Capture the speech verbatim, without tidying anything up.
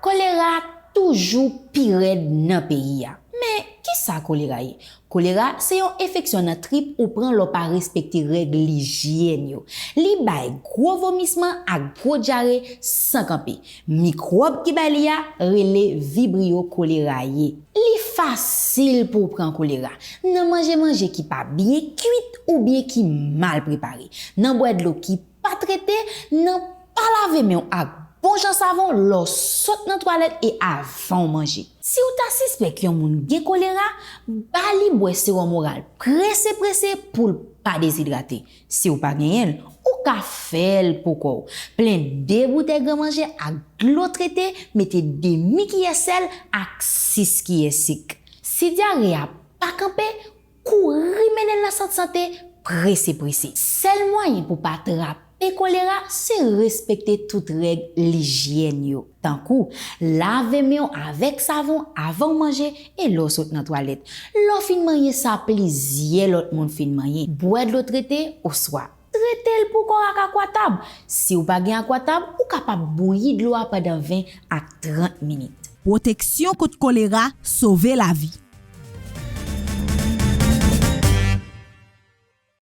Kolera toujou pi rèd nan peyi a. Men, kisa kolera ye? Kolera se yon enfeksyon nan trip ou pran lè w pa respekte règ lijyèn yo. Li bay gwo vomisman ak gwo dyare san kanpe. Mikwòb ki bay li a rele Vibrio cholerae. Li fasil pou w pran kolera nan manje manje ki pa byen kwit oubyen ki mal prepare, nan bwè dlo ki pa trete, nan pa lave men w ak bon jan savon lè w sot nan twalèt e avan w manje. Si w ta sispèk yon moun gen kolera, ba li bwè sewòm oral prese prese pou l pa dezidrate. Si w pa genyen l, ou ka fè l pou kò w. Plen de boutèy gran manje ak dlo trete, mete demi kiyè sèl ak sis kiyè sik. Si dyare a pa kanpe, kouri mennen l nan sant sante prese prese. Sèl mwayen pou pa trape kolera se respekte tout règ lijyèn yo, tankou lave men w avèk savon avan w manje e lè w sot nan twalèt. Lè w fin manyen sa plizyè lòt moun fin manyen, bwè dlo trete oswa trete l pou kò w ak akwatab. Si w pa gen akwatab, ou kapab bouyi dlo a pandan ven a trant minit. Pwoteksyon kont kolera sove lavi.